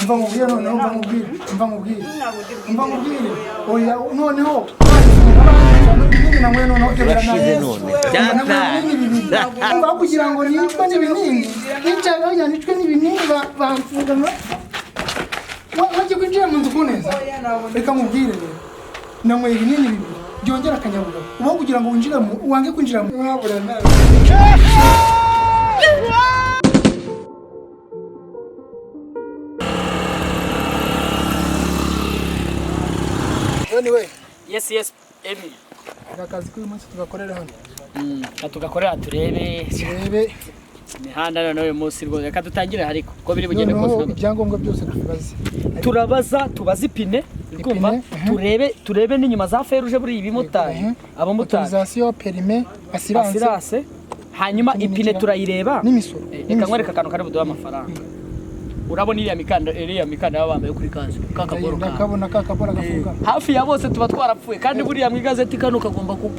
Mva nkubwire noneho, mva nkubwire, mva nkubwire, mva nkubwire. Oya, noneho ibinini nanyweye noneho ibyo Urashize birananiye. none. Nanyweye ibinini bibiri. Umva, aho kugira ngo nicwe n'ibinini, nicaye bagira nicwe n'ibinini, bamfunga wajya kwinjira mu nzu kuneza. Reka nkubwire rero, nanyweye ibinini bibiri byongera akanyabugabo. Uba kugira ngo winjire mu wange kwinjira mu mwabura nawe. Anyway, Yes, Emi. Akazi k'uyu munsi tugakorera hano. Reka tugakorera turebe Turebe. Imihanda noneho uyu munsi rwose. Reka dutangire ariko uko biri bugende Noneho kose. ibyangombwa byose tubibaze. Turabaza, tubaze ipine, urikumva? Ipine. Turebe n'inyuma za feruje buriya ibimotari, abamotari. Autorisation, permis, assurance. Assurance, hanyuma ipine turayireba. N'imisoro. Reka nkwereke akantu kari buduhe amafaranga. Urabona iriya mikanda baba bambaye kuri kasike, ka kaboro kawe? Ndakabona ka kabora gafunga. Hafi ya bose tuba twarapfuye. Kandi buriya mu igazeti kano kagomba ku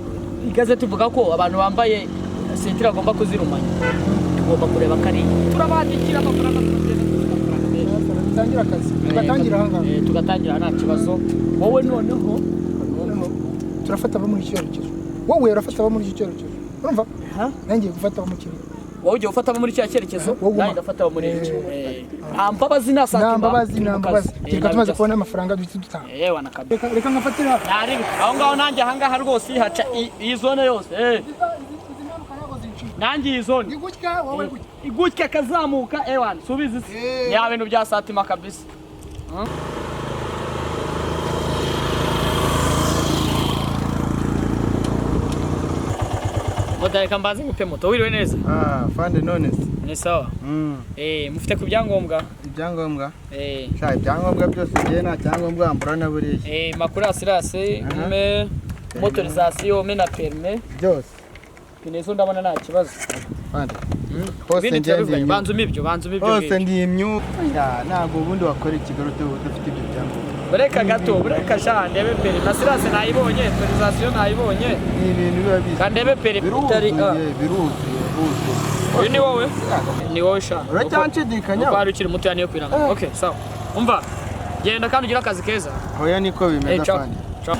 igazeti ivuga ko abantu bambaye sentire bagomba kuzirumanya. Tugomba kureba kariya, turabandikira amafaranga, tukagenda tuzi amafaranga menshi. Dutangira akazi, tugatangira aha ngaha. Tugatangira nta kibazo. Wowe noneho Noneho turafata abo muri iki cyerekezo, wowe urafata abo muri iki cyerekezo, urumva? Ha? Nanjye gufata abo mu kirere. Wowe ugiye gufata abo muri cya cyerekezo. Wowe uguma. Nanjye ndafata abo muri iki. Nta mbabazi, nta santima. Nta mbabazi, Turi nta mu mbabazi. kazi. Reka tumaze kubona amafaranga duhite dutanga. Yewe na kabisa. Reka nkafatira hafi. Ntarebe aho ngaho, nanjye ahangaha rwose haca iyi zone yose. Nanjye iyi zone. Ni gutya, wowe gutya. Gutya akazamuka, ewan subizi se. Ni ya bintu bya satima kabisa. Moto, reka mbanze ngupe moto. Wiriwe neza? Ah, fande, none se? Ni sawa. Mufite ku byangombwa? Ibyangombwa? Eh. Sha, ibyangombwa byose, ngiye nta cyangombwa wambura na buriya. Makuru, assurance, ume motorisation, ume na permis. Byose. Pine zo ndabona nta kibazo. Fande. Hose Ibindi ngiye ndi turabivuganye. imyuka. Banza umibyo, banza umibyo. Hose Ngibyo. ndi imyuka. Ya, ntabwo ubundi wakora i Kigali udafite ibyo byangombwa. Bureka gato, bureka sha ndebe permis. Assurance nayibonye, motorisation nayibonye. Ni ibintu biba bizwi. Kandebe permis itari Biruzuye, biruzuye, buzuye. Uyu ni wowe? Ni wowe sha. Uracyanshidikanya? Uko wari ukiri muto niyo kwiranga. Okay, sawa. Umva. Genda kandi ugire akazi keza. Hoya, niko bimeze, Ciao. fande. Ciao.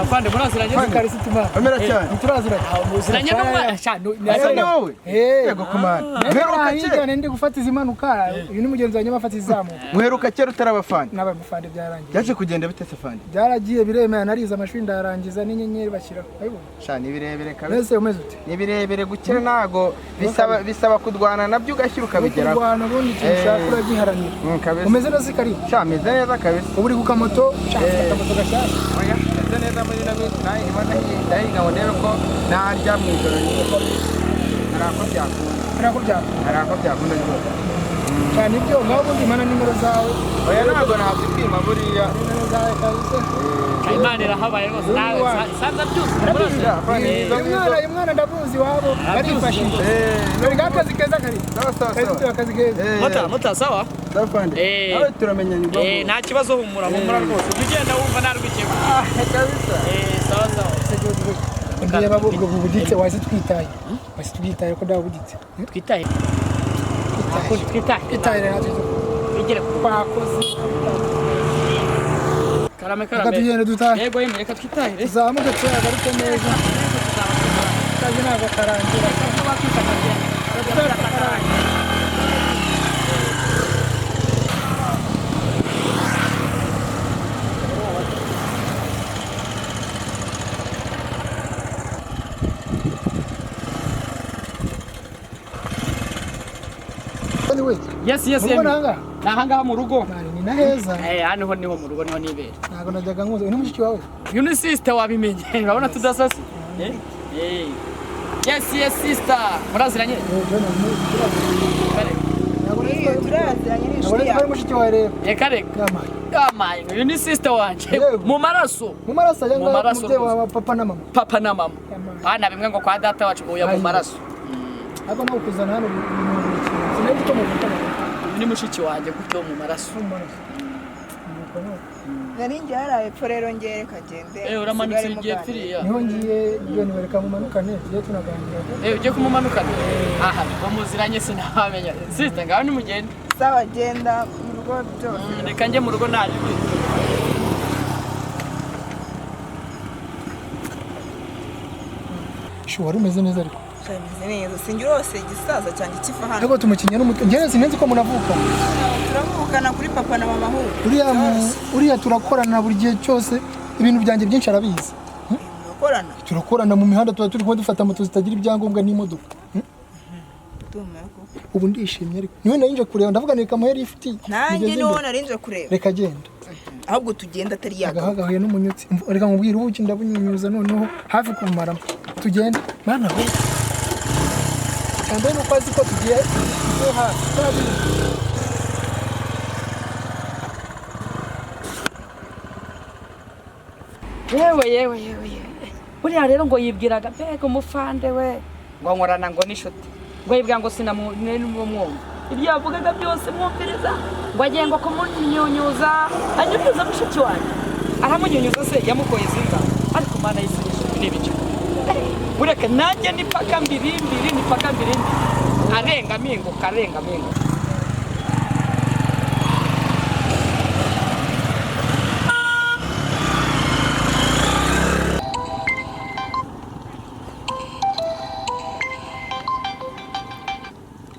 Afande, muraziranye? Karisitima. Amera cyane. Ntituraziranye. Muziranye n'umwana sha. Ese ni wowe? Eh. Yego kumana. Muheruka Hirya kera. nari ndi gufata izi mpanuka, uyu ni mugenzi wanjye bafata izamuka. Muheruka kera utaraba fande. N'abaye umufande byarangiye. Byaje kugenda bite se, fande? Byaragiye biremera, narize amashuri ndayarangiza n'inyenyeri bashyiraho. Urabibona? Sha, ni birebire kabisa. Mbese umeze ute? Ni birebire, gukira ntago bisaba kurwana nabyo, ugashyira ukabigeraho. Kurwana, ubundi ikintu ushaka uragiharanira. Kabisa. Umeze neza kari? Sha, meze neza kabisa. Ubu uri ku kamoto, sha, ufite akamoto gashyashya. Oya, meze neza muri ino minsi. Nawe ndimo ndahiga ngo ndebe ko narya mu ijoro rimwe. Hari ako byakunda. Hari ako byakunda. Hari ako byakunda rwose. Cyane ibyo ngaho, ubundi mana nimero zawe. Oya, ntabwo nazikwima buriya. Nimero zawe kabisa. Imana irahabaye rwose. Nawe sanza byose. Sha, fande, izo Uyu ngizo. mwana, uyu mwana ndamuzi iwabo barifashisha. Kari akazi keza kari. Sawa sawa Kari sawa. akazi keza. Muta, muta, sawa? Sawa fande. Nawe turamenyanye ubwo. Nta kibazo, humura, humura rwose. Ujya ugenda wumva nta rwikekwe. Kabisa. Sawa sawa. Ndeba ubwo bubuditse wasi twitaye. Wasi twitaye ko ndabuditse. Twitaye. Twitaye. Twitaye natwe. Twigire ku Twakoze. Karame, Reka karame. tugende dutahe. Yego yemwe, reka twitahire. Tuzamuke tuyagaruke neza. Akazi ntabwo karangira. Karangira. Anyway, Yes. Mu rugo Yemwe. ni ahangaha? Ni ahangaha mu rugo. Mani, ni na heza. Hano ho niho mu rugo, niho nibera. Ntabwo najyaga nkuzi. Uyu ni mushiki wawe? Uyu ni sister, wabimenye. Urabona tudasasi? Yes, sister. Muraziranye? John, Kare. ntabwo nari Iyo turaziranye, ni ntabwo inshuti nari ko ari yawe. mushiki wawe rero. Reka reka. Yamaye. Kamaye. Uyu ni sister wanje. Yego. Mu maraso. Mu maraso ajya Mu ngaho maraso umubyeyi rwose. wawe, papa na mama. Papa na mama. Yamaye. Bana bimwe ngo kwa data wacu ngo uya mu Ayo. maraso. Ariko nawe kuzana hano ibintu buri kintu. Sinari ko muvukana. Uyu ni mushiki wanjye gutyo mu maraso. Mu maraso. Nuko nuko. Nari ngiye hariya hepfo rero, ngiye reka ngende. Uramanutse nsigare ugiye muganira. pfiriya. Niho ngiye, John, bareka mumanukane tujye tunaganira. Ugiye kumumanukana? Aha, ngo muziranye sinabamenya. Sister, ngaho nimugende. Sawa, genda mu rugo byose. Reka njye mu rugo naje. Shu, wari umeze neza ariko. Meze neza, sinjye urose igisaza cyanjye kiva hano. Ariko tumukinnye n'umutwe, njyewe sinzi ko munavuka. Turavukana kuri papa na mama ahubwo. Uriya turakorana buri gihe cyose, ibintu byanjye byinshi arabizi. Murakorana? Turakorana mu mihanda, tuba turi kumwe dufata moto zitagira ibyangombwa n'imodoka. Ubu ndishimye ariko niwe nari kureba, ndavuga ni kamuhe lift. Nanjye niwe nari nje kureba. Reka genda. Ahubwo tugenda atari yagaruka. Agahagahuye n'umunyutsi. Reka nkubwire ubuki ndabunyunyuza noneho hafi kumaramo. Tugende. Mana we. Cyambaye nuko azi ko tugiye hafi. Yewe yewe yewe yewe. Buriya rero ngo yibwiraga mbega umufande we ngo nkorana ngo n'inshuti, ngo yibwira ngo sinamwumva ibyo yavugaga byose mwumviriza, ngo agiye ngo kumunyunyuza anyunyuza mushiki wanjye, aramunyunyuza se yamukoye zinga, ariko Mana y'isi ni ibice. Bureka nanjye ni paka mbiri mbiri, ni paka mbiri mbiri, arenga minguka arenga minguka.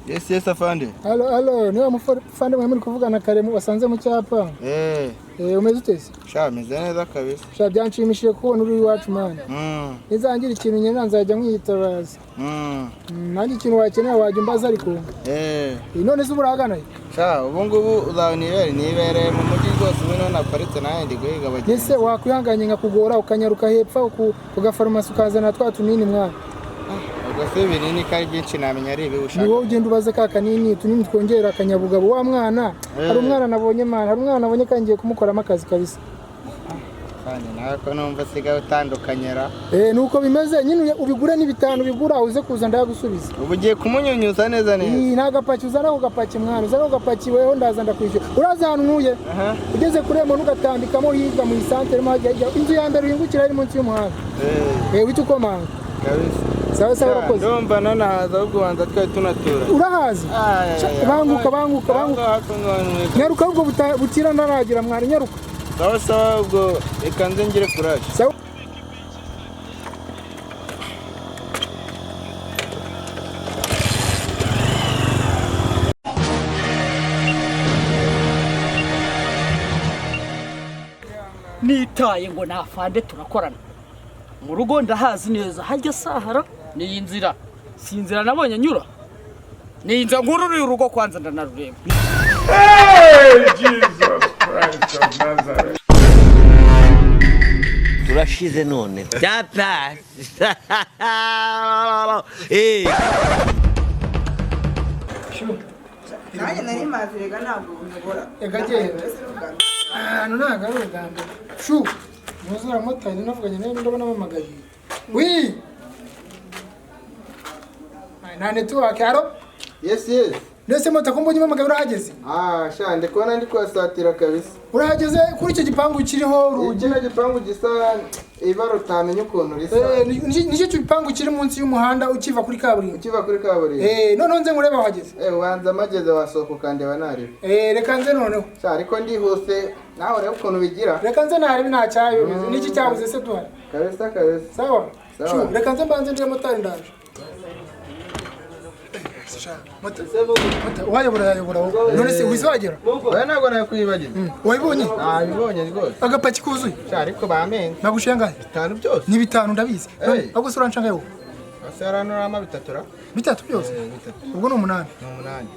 Yes, yes, afande. Halo, halo, niwe mufande mwe muri kuvugana kare wasanze mu cyapa? Umeze ute se? Sha, meze neza kabisa. Sha, byanshimishije kubona uri iwacu man. Nizangira ikintu nyene nzajya mwitabaza. Nanjye ikintu wakenera wajya umbaza ariko. None se urahagana? Sha, ubu ngubu uzabona nibereye mu mujyi rwose, ubu niho naparitse nawe ndi guhiga abagenzi. Ese wakwihanganye nkakugora ukanyaruka hepfo ku gafarumasi ukazana twa tunini mwana? Ubwo se ibinini ko ari byinshi namenya ari ibi ushaka. Ni wowe ugenda ubaze ka kanini tunini twongera akanyabugabo wa mwana. Hari umwana nabonye man, hari umwana nabonye kangiye kumukoramo akazi kabisa. Kandi nawe ko numva sigaye utandukanyera. Nuko bimeze nyine, ubigura ni bitanu bigura uze kuza ndagusubiza. Ubu ugiye kumunyunyuza neza neza. Nta gapaki uzana ako gapaki mwana, uzana ako gapaki weho ndaza ndakwishyura. Uraza ahantu ntuye? Ugeze kuri emo ugatambikamo hirya mu isantere mo hajya inzu ya mbere uhingukira iri munsi y'umuhanda. Wita ukomanga. Kabisa. Sawa sawa, urakoze. Ndumva nanahaza ahubwo ubanza twari tunatura. Urahaza? Banguka banguka banguka. Nyaruka ubwo butira ndaragira mwana, nyaruka. Sawa sawa, ubwo reka nze ngire courage. Sawa. Nitaye ngo nafande turakorana. Mu rugo ndahazi neza, hajya sahara ni iyi nzira. Si inzira nabonye nyura. Ni inzira ngururiye urugo kwanza ndanarureba. Hey, Jesus Christ of Nazareth. Turashize none. Tata. Nanjye nari mazi rega ntabwo unyobora. Reka genda. Ahantu ntabwo ari ubwa mbere. Shu, muzura motari navuganye nawe ndabona amamagaye. Wi! Nta network haro? Yes, yes. Ndetse moto ko mbonye impamagaye urahageze? Sha, ndi kubona ndi kuhasatira kabisa. Urahageze kuri icyo gipangu kiriho urugi? Kino gipangu gisa ibara utamenya ukuntu risa. Nicyo gipangu kiri munsi y'umuhanda ukiva kuri kaburimbo. Ukiva kuri kaburimbo. Noneho nze nkurebe wahageze. Ubanza amageze wasohoka ukandeba narebe. Reka nze noneho. Sha, ariko ndihuse nawe urebe ukuntu bigira. Reka nze narebe nta cyayo. Niki cyabuze se duhari? Kabisa kabisa. Sawa. Shu, reka nze mbanze ndire motari ndaje. Wayobora yayobora wowe. None se wise wagera? Oya ntabwo nakwibagiza. Wabibonye? Nabibonye rwose. Agapaki kuzuye. Sha, ariko bamenze. Nagushengaye? Bitanu byose. Ni bitanu ndabizi. Ahubwo se uranshangaye wowe? Ase yaranurama bitatu ra? Bitatu byose? Ubwo ni umunani. Ni umunani.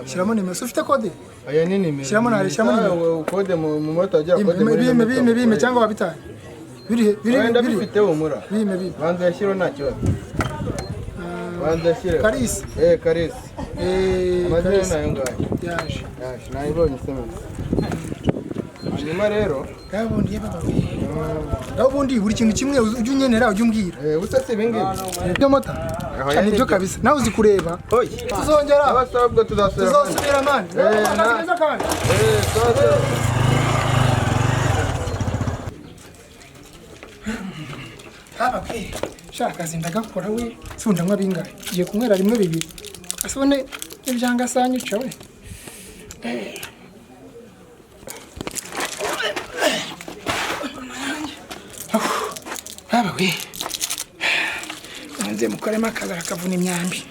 Shyiramo nimero. Se ufite kode? Oya ni nimero. Shyiramo nare, shyiramo nimero. Kode mu moto agira kode. Bime bime bime cyangwa wabitaye. Biri biri biri. Bifite humura. Bime bime. Banza yashyiro nta kibazo. Karisi. Karisi. Amazina nayo ngayo. Yaje. Yaje, nayibonye se mama. Hanyuma rero gabundi yebaba. Gabundi buri kintu kimwe ujye unyenera ujye umbwira. Usa si ibingibi. Ibyo mota. Cyane ibyo kabisa. Nawe uzi kureba. Tuzongera. Abasabwa tuzasubira. Tuzosubira man. Akazi kandi. Sawa. Okay. Shaka akazi ndagakora we, sunda nywa bingahe? Ngiye kunywera rimwe bibiri. Asubone ibyanga sanyica we. Baba we, nze mukoremo akazi akavuna imyambi.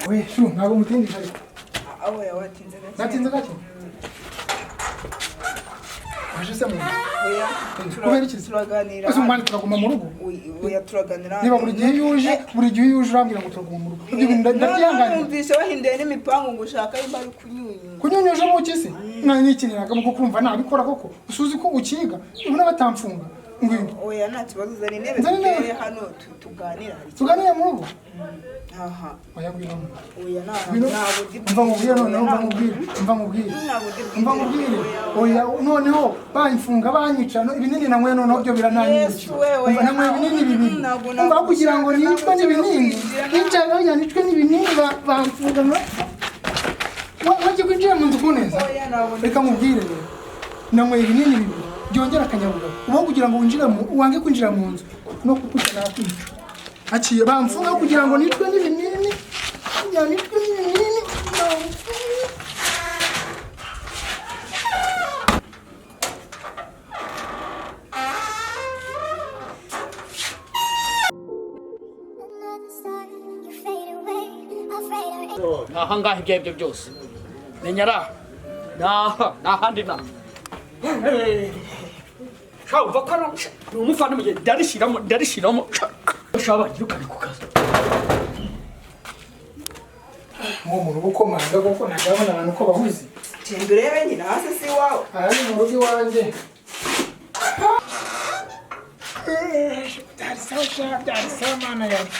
We shu, ntabwo mutindisha ariko. Oya, watinze gake. Natinze gake. Waje se mu nzu? Oya. Kubera iki? Turaganira. Ese umwana turaguma mu rugo? Oya, turaganira. Niba buri gihe iyo uje, buri gihe iyo uje urambwira ngo turaguma mu rugo. Ibyo bintu ndabyihanganira. Numvise wahinduye n'imipangu ngo ushaka imba ari kunyunyuza. Kunyunyuje mu ki se? Nanikiniraga mu kukumva nabikora koko. Usuzi ko ukiga, ubona batamfunga. Ngwino. Oya, nta kibazo, zana intebe Nzana intebe. dutere hano tuganira. Hari ikibazo. Tuganire mu rugo? Aha. Oya, ngwino. Oya, Ngwino. ntabwo ndi Umva nkubwire noneho, umva nkubwire, umva nkubwire. Ntabwo ndi Umva nkubwire. Oya, noneho banfunga banyica, no ibinini nanyweye noneho byo birananyica. Yesu we, oya. Umva nanyweye ibinini bibiri. Ntabwo Umva aho kugira ngo nicwe n'ibinini, ntabwo nica oya nicwe n'ibinini bamfunga wajya kwinjira mu nzu kuneza. Oya, ntabwo ndi Reka nkubwire rero. Nanyweye ibinini bibiri byongera akanyabugabo. Uba kugira ngo winjire mu wange kwinjira mu nzu no kukwica nakwica. Aciye bamfunga kugira ngo nicwe n'ibinini. Kugira ngo nicwe n'ibinini. Bamfunga. Another star, you fade away. Afraid or Aha ngaha ibyo aribyo byose menya ari aha naha nahandi naha. Sha, uva ko ari ni umuvandimwe, ndarishyiramo ndarishyiramo. Sha, banyirukane ku kazi. Ngo mu rugo komanga koko ntabwo abantu ko bahuze. Genda urebe nyina hasi si iwawe. Aha ni mu rugo iwanjye. Byari sawa sha, byari sawa mana yanjye.